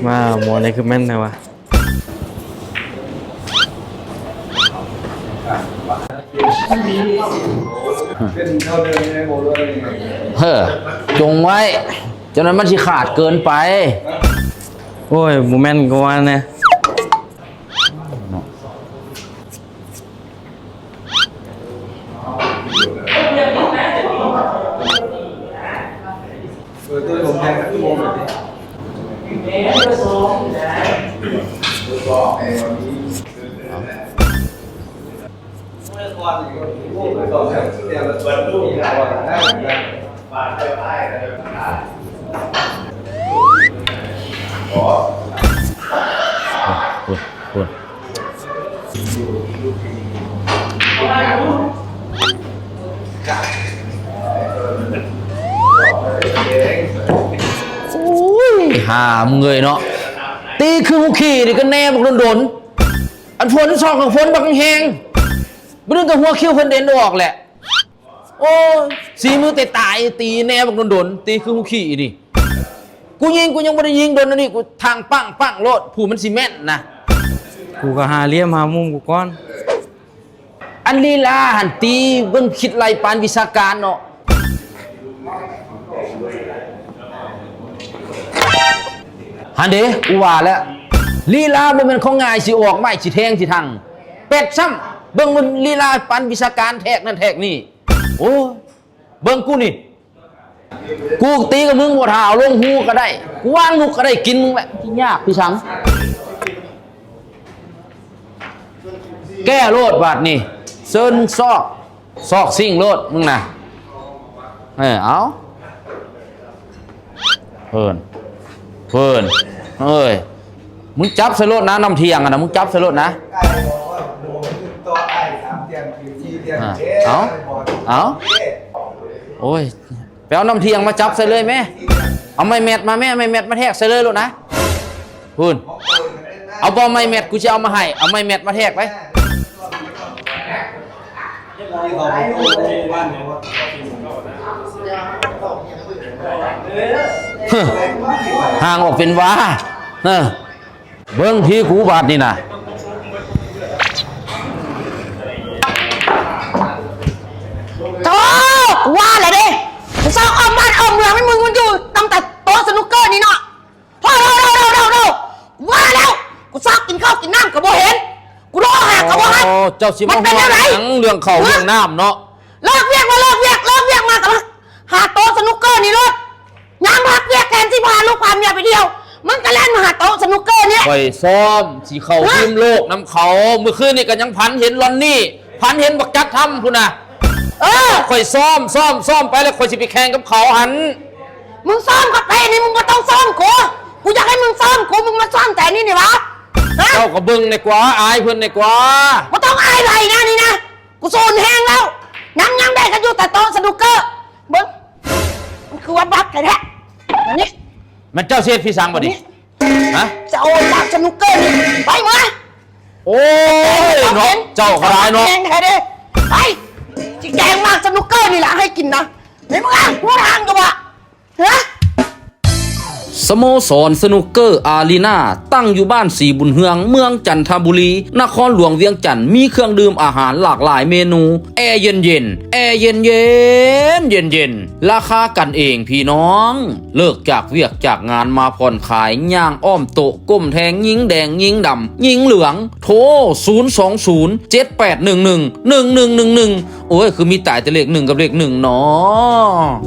ວ່າໝໍນີ້ຄືແມ່ນແທ້ວະ. ເຮີ ຈົ່ງໄວ້ ຈັ່ງນັ້ນມັນຊິຂາດເກີນໄປ. ໂອ້ຍ ບໍ່ແມ່ນກໍວ່າແນ່. ພຸ້ນ ພຸ້ນ ໂອ້ຍ ຫາມເງີຍເນາະ ຕີຄືຫູຂີ້ນີ້ກໍແນ່ບັກດົນໆ ອັນຝົນຊອກກໍຝົນບັກແຮງ ບາດນີ້ກໍຫົວຄິ້ວເພິ່ນເດັ່ນອອກແຫຼະ. ໂອ້ຍ ສີມືແຕ່ຕາຍ ຕີແນ່ບັກດົນໆ ຕີຄືຫູຂີ້ນີ້. ກູຍິງ ກູຍັງບໍ່ໄດ້ຍິງດົນອັນນີ້ ກູທັງປັ້ງໆໂລດ ຜູ້ມັນຊິແມ່ນນະ. ກູກໍຫາຫຼ່ຽມຫາມຸມກູກ່ອນ. ອັນລີລາຫັ້ນ ຕີເບິ່ງຄິດໄລ່ປານວິຊາການເນາະ. ຫັ້ນເດ້ ກູວ່າແລ້ວ ລີລາບໍ່ແມ່ນຂອງງ່າຍ ຊິອອກໄມ້ ຊິແທງ ຊິທັງ ແປດຊ້ຳ ເບິ່ງມັນລີລາປານວິຊາການ ແທກນັ້ນແທກນີ້. ໂອ້ຍ ເບິ່ງກູນີ້ ກູຕີກັບມຶງບໍ່ຖ້າເອົາລົງຫູກໍໄດ້ ກູວາງນົກກໍໄດ້ກິນມຶງແຫຼະ ຊິຍາກຄືສັງ. ແກ້ໂລດບາດນີ້ ເຊີນຊອກ ຊອກຊິງໂລດມຶງນະ. ເອີ ເອົາ ເພິ່ນ ເພິ່ນ ເອີຍ ມຶງຈັບໃສ່ໂລດນະ ນ້ຳທ່ຽງຫັ້ນນະ ມຶງຈັບໃສ່ໂລດນະ. ອ່າ ເອົາ ເອົາ ໂອ້ຍ ໄປເອົານ້ຳທ່ຽງມາຈັບໃສ່ເລີຍແມ້. ເອົາໄມ້ແມັດມາແມ້ ໄມ້ແມັດມາແທກໃສ່ເລີຍໂລດນະ. ພຸ້ນ ເອົາບໍ່ໄມ້ແມັດ ກູຊິເອົາມາໃຫ້ ເອົາໄມ້ແມັດມາແທກໄປ. ຮ່າງອອກເປັນຫວ້າ ເອີ ເບິ່ງທີ່ກູບາດນີ້ນະ. ໂທ້ ກູວ່າແລ້ວເດ້ ກູຊອກອ້ອມບ້ານອ້ອມເມືອງໃຫ້ມຶງ ມັນຢູ່ຕັ້ງແຕ່ໂຕະສະນຸກເກີນີ້ເນາະ. ໂທ້ ໂທ້ ໂທ້ ໂທ້ ໂທ້ ກູວ່າແລ້ວ ກູຊອກກິນເຂົ້າກິນນ້ຳກໍບໍ່ເຫັນ ກູໂທຫາກໍບໍ່ຮັບ. ໂອ້ ເຈົ້າຊິມາຫ່ວງຫຍັງເລື່ອງເຂົ້າເລື່ອງນ້ຳເນາະ. ເລີກວຽກມາ ເລີກວຽກ ເລີກວຽກມາກໍມາຫາໂຕະສະນຸກເກີນີ້ໂລດ. ຍາມພັກວຽກແທນທີ່ພາລູກພາເມຍໄປທ່ຽວ ມຶງກໍແລ່ນມາຫາໂຕະສະນຸກເກີນີ້. ຂ້ອຍຊ້ອມຊິເຂົ້າ ຮະ? ທີມໂລກນຳເຂົາ ມື້ຄືນນີ້ກໍຍັງຝັນເຫັນລອນນີ້ ຝັນເຫັນບັກຈັດທຳພຸ້ນນະ. ເອີ ຂ້ອຍຊ້ອມ ຊ້ອມ ຊ້ອມໄປແລ້ວຂ້ອຍຊິໄປແຂ່ງກັບເຂົາຫັ້ນ. ມຶງຊ້ອມກັບໃຜນີ້ ມຶງບໍ່ຕ້ອງຊ້ອມກູ ກູຢາກໃຫ້ມຶງຊ້ອມກູ ມຶງມາຊ້ອມແຕ່ນີ້ນີ້ຫວາ? ຮະ? ເຈົ້າກໍເບິ່ງແດ່ກວ່າ ອາຍເພິ່ນແດ່ກວ່າ. ບໍ່ຕ້ອງອາຍໃຜນະນີ້ນະ ກູສູນແຮງແລ້ວ. ນຳຍາມໃດກໍຢູ່ແຕ່ໂຕະສະນຸກເກີ ເບິ່ງ ມັນຄືວ່າບັກແທ້ໆ. ອັນນີ້ ແມ່ນເຈົ້າຊິເຮັດພິສັງບໍ່ນີ້? ຮະ? ຈະໂອນມາສະນຸກເກີນີ້ ໄປມາ. ໂອ້ຍເນາະ ເຈົ້າກໍຫຼາຍເນາະ ແຮງແທ້ເດ້. ໄປ ຊິແກງມາສະນຸກເກີນີ້ລະໃຫ້ກິນນະ. ໃນເມືອງຫົວທາງກໍວ່າ ຮະ? ສະໂມສອນສະນຸກເກີອາຣີນາ ຕັ້ງຢູ່ບ້ານສີບຸນເຮືອງ ເມືອງຈັນທະບູລີ ນະຄອນຫຼວງວຽງຈັນ ມີເຄື່ອງດື່ມອາຫານຫຼາກຫຼາຍເມນູ ແອເຢັນໆ ແອເຢັນໆ ເຢັນໆ ລາຄາກັນເອງພີ່ນ້ອງ. ເລີກຈາກວຽກຈາກງານມາຜ່ອນຄາຍ ຍ່າງອ້ອມໂຕະ ກົ້ມແທງຍິງແດງ ຍິງດຳ ຍິງເຫຼືອງ. ໂທ ສູນສອງສູນ ເຈັດແປດໜຶ່ງໜຶ່ງ ໜຶ່ງໜຶ່ງໜຶ່ງໜຶ່ງ. ໂອ້ຍ ຄືມີຕາຍແຕ່ເລກໜຶ່ງກັບເລກໜຶ່ງເນາະ.